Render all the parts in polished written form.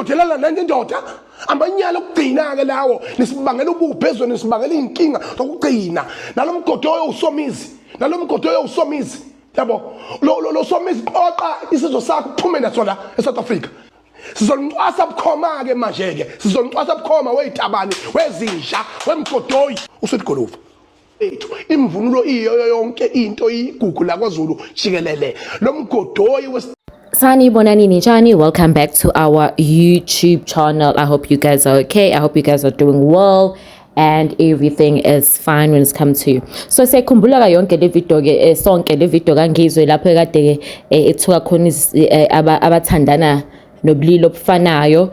Indoda elala nenye indoda, amanyala okugcina-ke lawo. Nisibangela ububha ezweni, nisibangela iy'nkinga zokugcina. Nalo mgodoyo usomizi, nalo mgodoyo usomizi, yabo. Lo somizi, qoqa isizwe sakho uphume naso la eSouth Africa. Sizoncwasa bukhoma-ke manje-ke, sizoncwasa bukhoma weyitabani, wezinja, wemgodoyi usweet goluva ethu. Imvunulo iyoyo yonke into, igugu lakwaZulu jikelele. Lo mgodoyi. Sanibonani, ninjani? Welcome back to our YouTube channel. I hope you guys are okay. I hope you guys are doing well and everything is fine when it's come to you. So siyakhumbula ka yonke le video ke, sonke le video kaNgizwe lapho ekade ke ethuka khona abathandana nobulili obufanayo,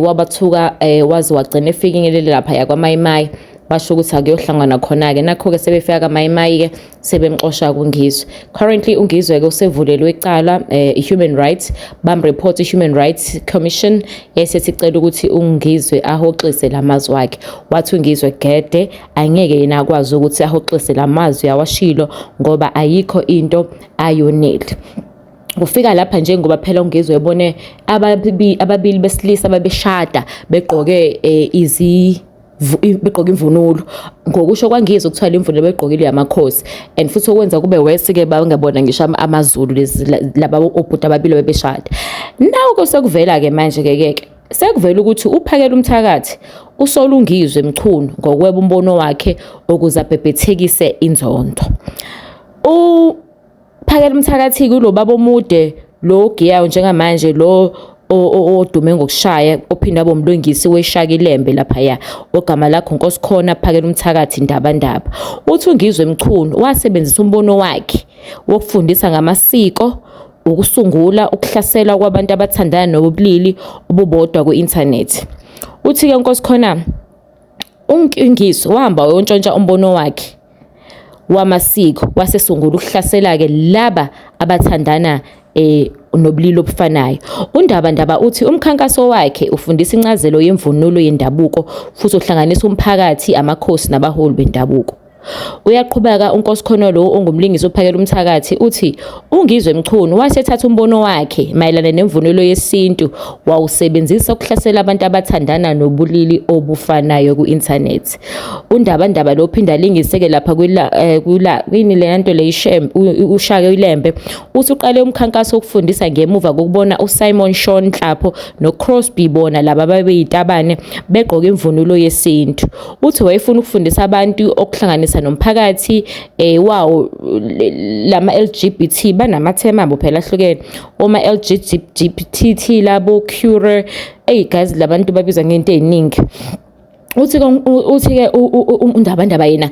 wabathuka, waze wagcina efikingelele lapha yakwaMayimayi, basho ukuthi akuyohlangana khona-ke. Nakho-ke sebefika kaMayimayi-ke, sebemxosha kuNgizwe. Currently uNgizwe-ke usevulelwe icala, i-human rights, bamreport i-Human Rights Commission, esethi icela ukuthi uNgizwe ahoxise lamazwi wakhe. Wathi uNgizwe gede, angeke yena akwazi ukuthi ahoxise lamazwi awashilo ngoba ayikho into ayoneli. Kufika lapha njengoba phela uNgizwe ebone ababili besilisa babeshada begqoke begqoke imvunulo. Ngokusho kwaNgizwe, kuthiwa le mvunulo begqokile yamakhosi, and futhi okwenza kube worse ke bangabona ngisho amaZulu lezi laba obhuti ababili bebeshada. Nawo sekuvela ke manje ke sekuvela ukuthi uphakela umthakathi usola uNgizwe Mchunu ngokweba umbono wakhe ukuze abhebhethekise inzondo. Uphakela umthakathi kulo baba omude lo ogiyayo njengamanje, lo odume ngokushaya, ophinde abe umlungisi weshaka ilembe laphaya, ogama lakho Nkosikhona Phakela Umthakathi Ndabandaba. Uthi uNgizwe Mchunu wasebenzisa umbono wakhe wokufundisa ngamasiko ukusungula ukuhlaselwa kwabantu abathandana nobulili obubodwa ku-inthanethi. Uthi-ke Nkosikhona, uNgizwe wahamba wayontshontsha umbono wakhe wamasiko, wasesungula ukuhlasela-ke laba abathandana nobulili obufanayo. Undaba ndaba uthi umkhankaso wakhe ufundisa incazelo yemvunulo yendabuko futhi uhlanganisa umphakathi, amakhosi nabaholi bendabuko. Uyaqhubeka uNkosikhona lo ongumlingisi ophakela umthakathi, uthi uNgizwe Mchunu wasethatha umbono wakhe mayelana nemvunulo yesintu wawusebenzisa ukuhlasela abantu abathandana nobulili obufanayo ku-inthanethi. Undabandaba lo phinda alingiseke lapha kwila kwini le nto le ishembe ushake ilembe. Uthi uqale umkhankaso wokufundisa ngemuva kokubona uSimon Sean Nhlapho noCrosby, bona laba babeyitabane, begqoke imvunulo yesintu. Uthi wayefuna ukufundisa abantu okuhlanganisa nomphakathi wawo lama LGBT, banamathema abo phela ahlukene, oma LGBT labo cure. Hey guys, labantu babizwa ngento eziningi. Uthi ke uNdabandaba yena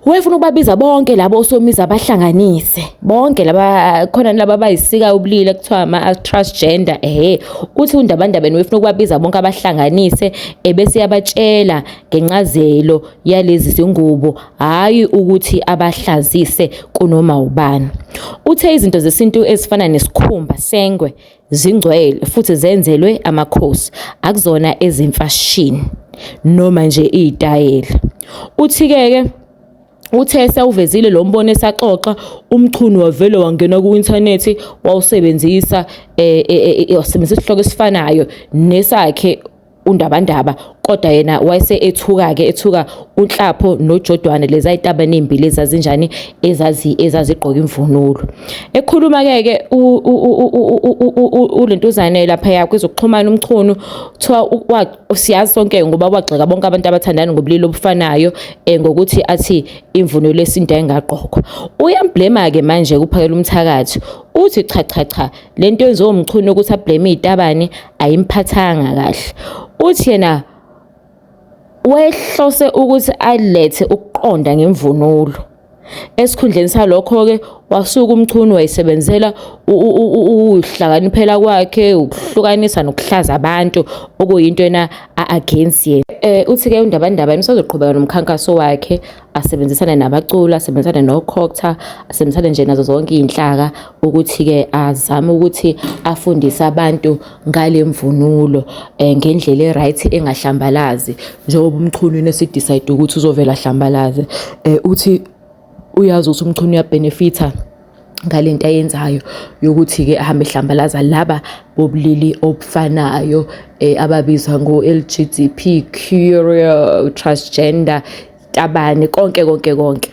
wayefuna ukubabiza bonke labo osomizi, abahlanganise bonke laba khona laba abayisika ubulili kuthiwa ama transgender. Ehe, uthi uNdabandaba yena wayefuna ukubabiza bonke, abahlanganise, ebese yabatshela ngencazelo yalezi zingubo, hhayi ukuthi abahlazise kunoma ubani. Uthe izinto zesintu ezifana nesikhumba sengwe zingcwele futhi zenzelwe amakhosi, akuzona ezimfashini noma nje iy'tayela. Uthi-ke ke uthe sewuvezile lo mbono, esaxoxa, uMchunu wavele wangena ku-inthanethi, wawusebenzisa, wasebenzisa isihloko esifanayo nesakhe uNdabandaba, kodwa yena wayese ethuka-ke, ethuka uNhlapho noJodwane, lezi ayitabane ey'mbili ezazinjani, ezazigqoka imvunulo. Ekhuluma-ke ke ulentuzane laphaya kwezokuxhumana uMchunu, kuthiwa siyazi sonke ngoba wagxeka bonke abantu abathandana ngobulili obufanayo, ngokuthi athi imvunulo yesintu ayingagqokwa. Uyamblema-ke manje kuphakela umthakathi, uthi cha cha cha, lento yenziwa uMchunu ukuthi ablame iy'tabane ayimphathanga kahle. Uthi yena wehlose ukuthi alethe ukuqonda ngemvunulo. Esikhundleni salokho-ke wasuka uMchunu wayisebenzela ukuhlakaniphela kwakhe ukuhlukanisa nokuhlaza abantu, okuyinto yena a-against yena. Uthi-ke uNdabandaba usazoqhubeka nomkhankaso wakhe, asebenzisane nabaculi, asebenzisane noCogta, asebenzisane nje nazo zonke iy'nhlaka ukuthi-ke azame ukuthi afundise abantu ngale mvunulo ngendlela e-right engahlambalazi, njengoba uMchunu esi-decide ukuthi uzovela ahlambalaze. Uthi uyazi ukuthi uMchunu uyabhenefitha Ngalento ayenzayo yokuthi-ke ahambe ehlambalaza laba bobulili obufanayo ababizwa ngo-LGBTQ, transgender, tabane, konke konke konke.